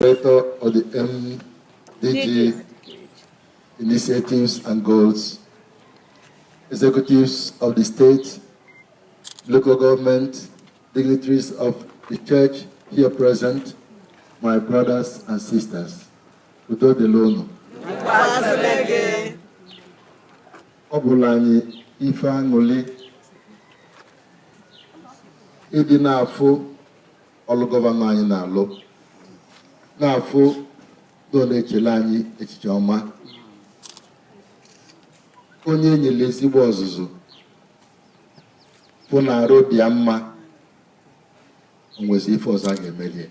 Director of the MDG Initiatives and Goals, executives of the state, local government, dignitaries of the church here present, my brothers and sisters. Udo dịrị unu. Ọ bụla anyị ife aṅụli ịdị na-afụ ọlụ gọvanọ anyị na-alụ, na-afụ na ọ na-echele anyị echiche ọma. Onye enyere ezigbo ọzụzụ fụ na arụ dị ya mma, o nwezi ife ọzọ a ga-emeli ya.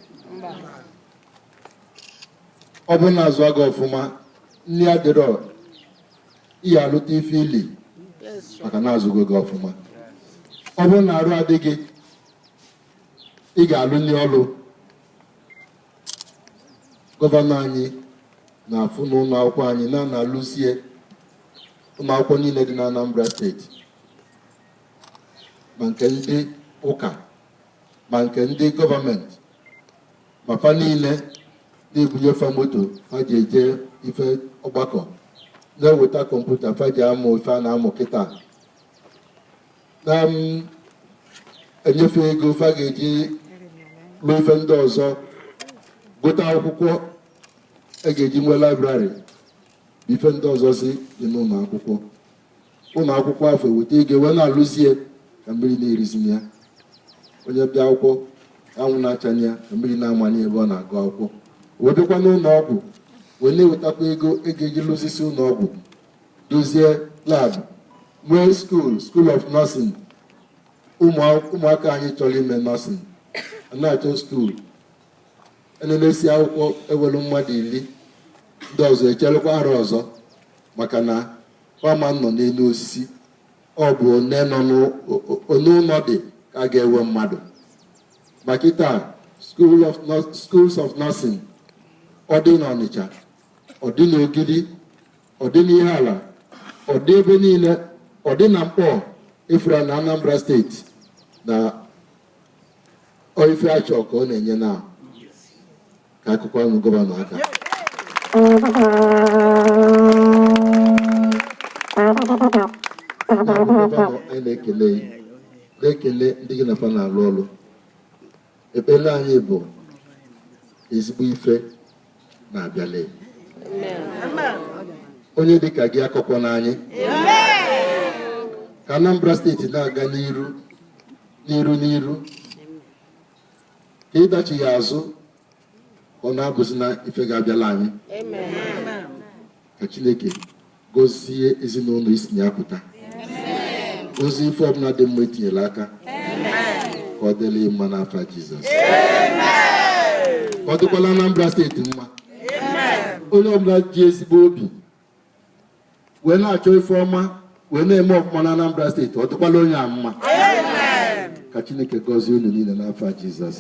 Ọ bụ na azụ aga ọfụma, nni adịrọ, ihe alụta ife ili maka na azụgo gị ọfụma. Ọ bụrụ na arụ adịghị, ị ga-alụ nri ọlụ. Gọvanọ anyị na-afụ n'ụlọ akwụkwọ anyị na na-alụzie ụlọ akwụkwọ niile dị na Anambra Steeti, ma nke ndị ụka ma nke ndị gọọmenti, ma fa niile na-ebunye fa moto fa ji eje ife ọgbakọ, na-eweta kọmputa fa ji amụ ife a na-amụ kịta, na enyefe ego fa ga-eji lụọ ife ndị ọzọ, gote akwụkwọ e ga-eji nwee library, ife ndị ọzọ si dị n'ụlọ akwụkwọ. Ụlọ akwụkwọ afọ eweta ego wee na-alụzie ka mmiri na-erizi ya. Onye bịa akwụkwọ, anwụ na-achanye ya ka mmiri na-amanye ebe ọ na-agụ akwụkwọ. Wee bịakwa n'ụlọ ọgwụ, wee na-ewetakwa ego e ga-eji lụzisi ụlọ ọgwụ, dozie lab, nwee school of nursing. Ụmụaka anyị chọrọ ime nursing na-achọ school enenesi akwụkwọ, ewelu mmadụ 10, ndị ọzọ echerekwa arọ ọzọ, maka na fama nọ n'elu osisi. Ọ bụ one nọ n'ụlọ dị ka a ga-ewe mmadụ. Ma kịta, schools of nursing, ọ dị n'Ọnịcha, ọ dị n'Ogidi, ọ dị n'Ihiala, ọ dị ebe niile, ọ dị na Mkpọ. Ifura na Anambra Steeti na ife achọ ka ọ na-enye na ka akụkọ ọnụ gọvanọ aka. Gọvanọ, anyị na-ekele na-ekele ndị gị na fa na-alụ ọlụ. Ekpere anyị bụ ezigbo ife na-abịala. Onye dịka gị akọkọ n'anyị, ka Anambra Steeti na-aga n'iru n'iru n'iru, ka ịdachighị azụ, ka ọ na-abụzi na ife ga-abịala anyị. Ka Chineke gọzie ezinụlọ isi na ya pụta, gọzie ife ọbụla dị mma etinyere aka, ka ọ dịrị mma n'afa Jizọs, ka ọ dịkwala Anambra Steeti mma. Onye ọbụla ji ezigbo obi wee na-achọ ife ọma, wee na-eme ọfụma na Anambra Steeti, ọ dịkwala onye a mma. Ka Chineke gọzie unu niile n'afa Jizọs.